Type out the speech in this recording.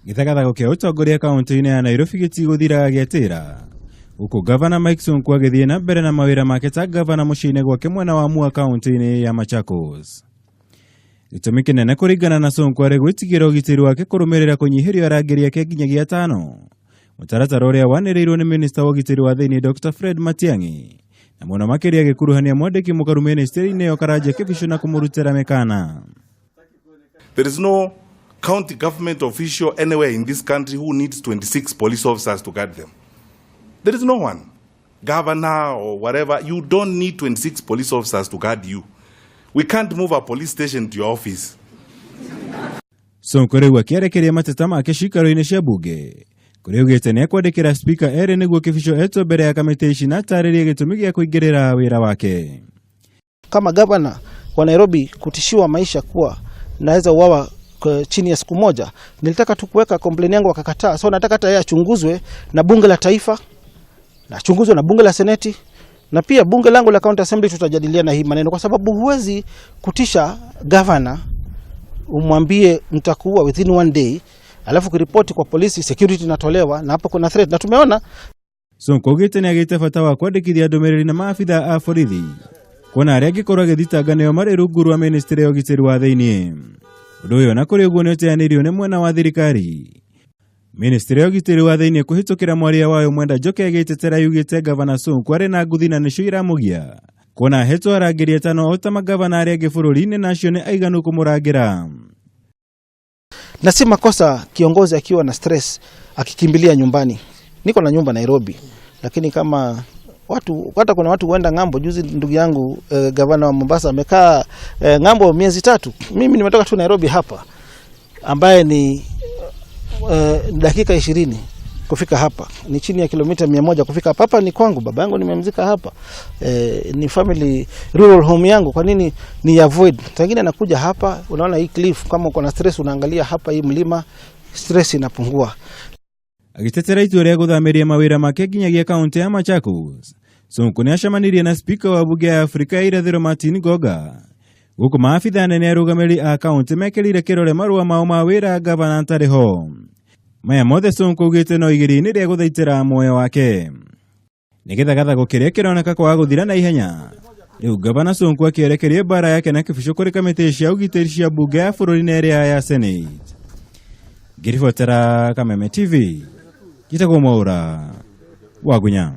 Gĩthagathago kĩa ũtongoria kaunti-inĩ ya Nairobi gĩtigũthira gĩatĩra gũkũ Gavana Mike Sonko agĩthiĩ na mbere na mawĩra make ta gavana mũciĩ-inĩ gwake mwena wa Mua kaunti-inĩ ya Machakos. Gĩtũmi kĩnene kũringana na Sonko arĩ gwĩtigĩra ũgitĩri wake kũrũmĩrĩra kũnyihĩrio arangĩri ake nginyagia atano. Mũtaratara ũrĩa wanĩrĩirwo nĩ minista wa ũgitĩri wa thĩinĩ Dr. Fred Matiang'i na mũno makĩria agĩkuruhania mwandĩki mũkaru ministry-inĩ ĩyo Karanja Kibicho na kũmũrutĩra mĩkana. There is no county government official anywhere in this country who needs 26 police officers to guard them. There is no one. Governor or whatever, you don't need 26 police officers to guard you. We can't move a police station to your office. Sonko rĩu akĩerekeria mateta make ciikaro-inĩ cia bunge kũrĩa augĩte nĩ ekwandĩkĩra spika erĩ nĩguo Kibicho etwo mbere ya kamĩtĩ ici na atarĩrie gĩtũmi gĩa kũingĩrĩra wĩra wake. Kama gavana wa Nairobi kutishiwa maisha kuwa naweza uawa chini ya siku moja, nilitaka tu kuweka complaint yangu wakakataa. So nataka hata yeye achunguzwe na bunge la taifa na achunguzwe na bunge la seneti na pia bunge langu la county assembly, tutajadiliana hii maneno, kwa sababu huwezi kutisha gavana umwambie nitakuua within one day, alafu kuripoti kwa polisi, security inatolewa na hapo kuna threat, na tumeona. Sonko augĩte nĩ agĩte bata wa kwandĩkithia ndũmĩrĩri na maabitha a borithi kuona arĩa angĩkorwo agĩthitanga nĩo marĩ rungu rwa ministry ya ũgitĩri wa thĩinĩ. Ũndũ ũyũ na kũrĩ ũguo nĩ ũteanĩirio nĩ mwena wa thirikari. Ministry ya ũgitĩri wa thĩinĩ kũhĩtũkĩra mwaria wayo Mwenda Njoki agĩtetera yugĩte Gavana Sonko arĩ na nguthi na nĩcio iramũgia kuona ahetwo arangĩri atano o ta magavana arĩa angĩ bũrũri-inĩ na acio nĩ aiganu kũmũrangĩra. Na si makosa kiongozi akiwa na stress akikimbilia nyumbani. Niko na nyumba Nairobi, lakini kama watu hata kuna watu huenda ng'ambo. Juzi ndugu yangu gavana wa Mombasa amekaa ng'ambo miezi 3. Mimi nimetoka tu Nairobi hapa, ambaye ni dakika 20 kufika hapa, ni chini ya kilomita 100 kufika hapa. Hapa ni kwangu, baba yangu nimemzika hapa, ni family rural home yangu. Kwa nini ni avoid? Tangine nakuja hapa, unaona hii cliff, kama uko na stress unaangalia hapa hii mlima, stress inapungua. Agĩtetera itua rĩa gũthamĩria mawĩra make nginyagia kaunti ya Machakos, Sonko nĩ acemanirie na spika wa bunge ya Afrika ya Irathĩro Martin Ngoga gũkũ maabitha anene arũgamĩrĩri a kaunti mekĩrĩire kĩrore marũa mao ma wĩra gavana atarĩ ho. Maya mothe Sonko augĩte no igeria-inĩ rĩa gũthaitĩra muoyo wake. Nĩ gĩthagathago kĩrĩa kĩroneka kwaga gũthira na ihenya. Rĩu gavana Sonko akĩerekeria mbara yake na Kibicho kũrĩ kamĩtĩ cia ũgitĩri cia bunge ya bũrũri na ĩrĩa ya Senate. Ngĩribotera Kameme TV, njĩtagwo Mwaũra wa Gunya.